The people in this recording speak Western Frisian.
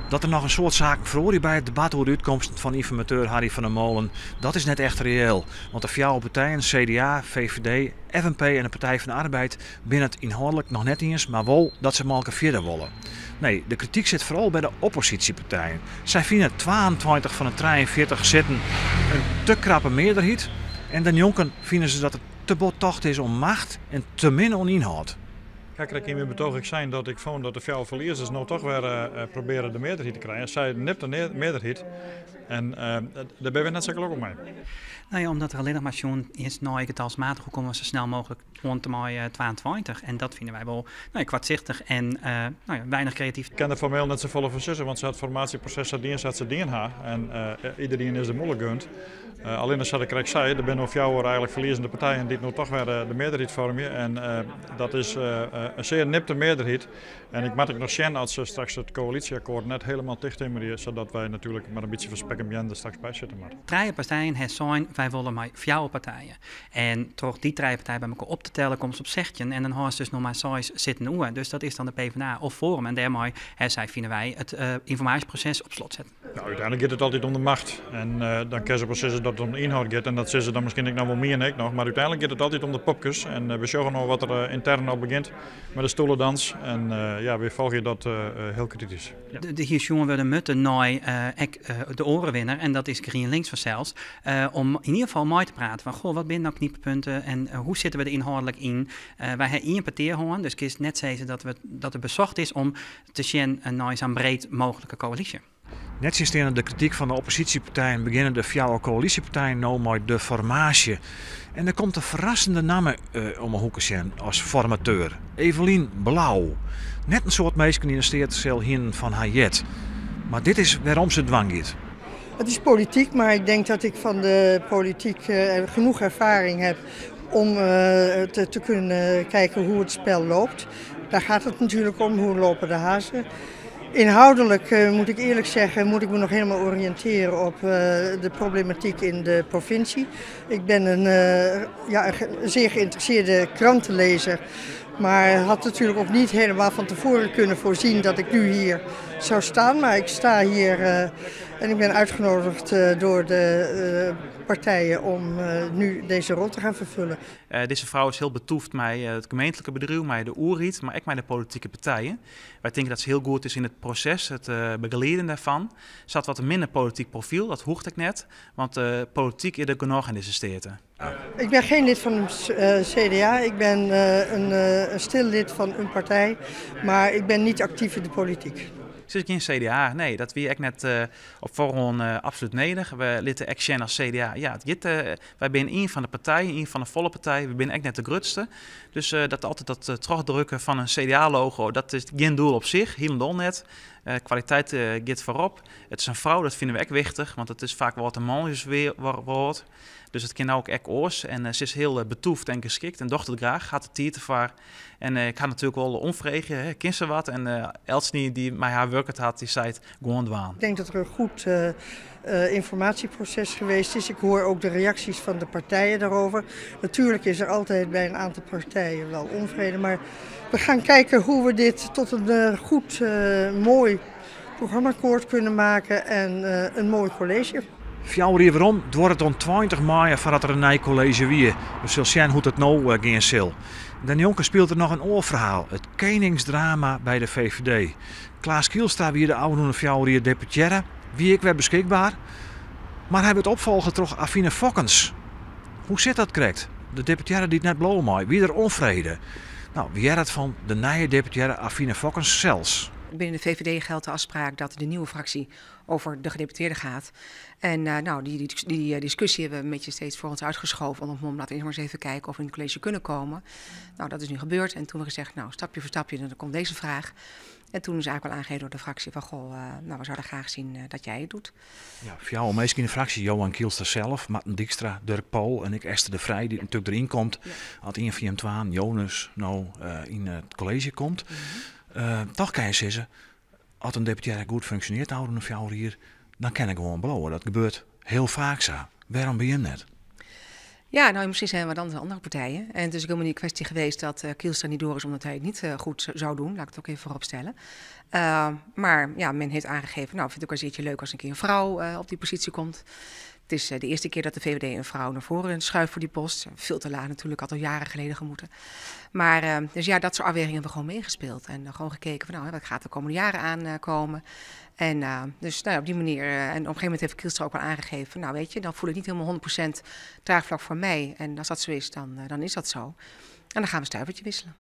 Dat der noch in soad saken feroarje by it debat oer de útkomsten fan ynformateur Harry van der Molen, dat is net echt reëel. Want de fjouwer partijen, CDA, VVD, FNP en de Partij van de Arbeid, binne it ynhâldlik noch net iens, mar wol dat se mei elkoar fierder wolle. Nee, de krityk sit foaral by de opposysjepartijen. Sy fine 22 fan de 43 sitten in te krappe mearderheid en dêrnjonken fine se dat der te bot tocht is oan macht en te min oan ynhâld. Ik ha krekt yn myn betooch ek sein dat ik fûn dat de fjouwer ferliezers no toch wer probearje de mearderheid te krijen. Sy nipte mearderheid en dêr binne we net sa gelokkich mei. No ja, omdat der allinnich mar sjoen is nei getalsmatich hoe komme we sa snel mooglik oant en mei 22 en dat fine wy wol no ja, koartsichtich en no ja, weinich kreatyf. Ik kin der formeel net safolle fan sizze, want se hat it formaasjeproses sa dien sa't se dien ha en iderien is der mûle gund. Allinne sa't ik krekt sei, der binne no fjouwer eigenlik ferliezende partijen dy't no toch wer de mearderheid foarmje en dat is in sear nipte mearderheid. En ik moat ek noch sjen as se straks it koalysjeakkoart net helemaal tichttimmerje, sadat wy natuerlik mar in bytsje fan spek en beannen der straks by sitte moatte. Trije partijen ha sein, wy wolle mei fjouwer partijen. En troch dy trije partijen by mekoar op te tellen komst op 16 en dan hâldst dus noch mar seis sitten oer. Dus dat is dan de PvdA of Forum en dêrmei ha sy, fine wy, it ynformaasjeproses op slot setten. Nou, úteinlik giet it altyd om de macht. En dan kinne se wol sizze dat it om de ynhâld giet. En dat sizze dan miskien ek noch wol mien ek noch. Mar úteinlik giet it altyd om de popkes. En we sjogge no wat der yntern al begjint mei de stoelendans. En ja, wy folgje dat hiel kritysk. Der hie sjoen wurde moatten nei ek de oare winner, en dat is GrienLinks fansels, om yn ieder gefal mei te praten fan, goh, wat binne no knyppunten en hoe sitte we der ynhâldlik yn? Wy ha ien petear hân, dus kinst net sizze dat we, dat der besocht is om te sjen nei sa'n breed mooglike koälysje. Nettsjinsteande de krityk fan de opposysjepartijen begjinne de fjouwer koälysjepartijen no mei de formaasje. En der komt in ferrassende namme om 'e hoeke sjen as formateur, Evelien Blaauw. Net in soad minsken yn de steateseal hienen fan har heard. Mar dit is wêrom se dwaan giet. Het is politiek, maar ik denk dat ik van de politiek genoeg ervaring heb om te kunnen kijken hoe het spel loopt. Daar gaat het natuurlijk om, hoe lopen de hazen. Inhoudelijk moet ik eerlijk zeggen, moet ik me nog helemaal oriënteren op de problematiek in de provincie. Ik ben een, ja, een zeer geïnteresseerde krantenlezer. Maar had natuurlijk ook niet helemaal van tevoren kunnen voorzien dat ik nu hier zou staan. Maar ik sta hier en ik ben uitgenodigd door de partijen om nu deze rol te gaan vervullen. Dizze frou is hiel betûft mei it gemeentlike bedriuw, mei de oerheid, mar ek mei de politike partijen. Wy tinke dat se hiel goed is yn it proses, it begelieden dêrfan. Se hat wat in minder polityk profyl, dat hoecht ek net, want polityk is der genôch yn dizze steaten. Ik ben geen lid van het CDA, ik ben een stil lid van een partij, maar ik ben niet actief in de politiek. Se is gjin CDA, nee, dat wie ek net op foarhân absolút nedich. We litte ek sjen as CDA, ja, it giet, wy binne ien fan de partijen, ien fan de folle partijen, we binne ek net de grutste. Dus dat altyd dat trochdrukken fan in CDA-logo, dat is gjin doel op sich, hielendal net. Kwaliteit giet foarop. It is in frou, dat fine we ek wichtich, want it is faak wol wat in manljuswrâld. Dus it kin ook ek oars. En se is hiel betûft en geskikt en docht it graach, hat de tiid derfoar. En ik ha natuerlik wol omfrege, hè, kin se wat? En eltsenien dy't mei har wurket hat, dy seit gewoan dwaan. Ik denk dat er een goed informatieproces geweest is. Ik hoor ook de reacties van de partijen daarover. Natuurlijk is er altijd bij een aantal partijen wel onvrede, maar we gaan kijken hoe we dit tot een goed, mooi programmaakkoord kunnen maken en een mooi college. Fjouwer jier werom duorre it oant 20 maaie foardat der in nij kolleezje wie. We sille sjen hoe't it no gean sil. Dêrnjonken spilet der noch in oar ferhaal, it keningsdrama by de VVD. Klaas Kielstra wie de ôfrûne 4 jier deputearre, wie ek wer beskikber. Mar hy wurdt opfolge troch Avine Fokkens. Hoe sit dat krekt? De deputearre dy't net bliuwe mei, wie der ûnfrede? No, we hearre it fan de nije deputearre Avine Fokkens sels. Binnen de VVD geldt de afspraak dat de nieuwe fractie over de gedeputeerde gaat. En nou, die discussie hebben we een beetje steeds voor ons uitgeschoven. Om laten we eerst maar eens even kijken of we in het college kunnen komen. Nou, dat is nu gebeurd. En toen hebben we gezegd, nou, stapje voor stapje, dan komt deze vraag. En toen is eigenlijk wel aangegeven door de fractie van, goh, nou, we zouden graag zien dat jij het doet. Ja, voor jou meestal in de fractie, Johan Kielstra zelf, Marten Dijkstra, Dirk Pool en ik Esther de Vrij, die natuurlijk erin komt. Als een van twaan, Jonas, nou in het college komt. Toch kan je zeggen, als een deputearre goed functioneert, houden een 4 hier, dan kan ik gewoon blowen. Dat gebeurt heel vaak zo. Waarom ben je net? Ja, nou misschien zijn we dan de andere partijen. En het is ook helemaal niet een kwestie geweest dat Kielstra niet door is omdat hij het niet goed zou doen. Laat ik het ook even voorop stellen. Maar ja, men heeft aangegeven, nou, vind ik ook eens een keertje leuk als een keer een vrouw op die positie komt. Het is de eerste keer dat de VVD een vrouw naar voren schuift voor die post. Veel te laat natuurlijk, had al jaren geleden gemoeten. Maar dus ja, dat soort afwegingen hebben we gewoon meegespeeld. En gewoon gekeken van, nou, wat gaat de komende jaren aankomen. En dus nou ja, op die manier, en op een gegeven moment heeft Kielstra ook wel aangegeven, nou weet je, dan voel ik niet helemaal 100% draagvlak voor mij. En als dat zo is, dan is dat zo. En dan gaan we stuivertje wisselen.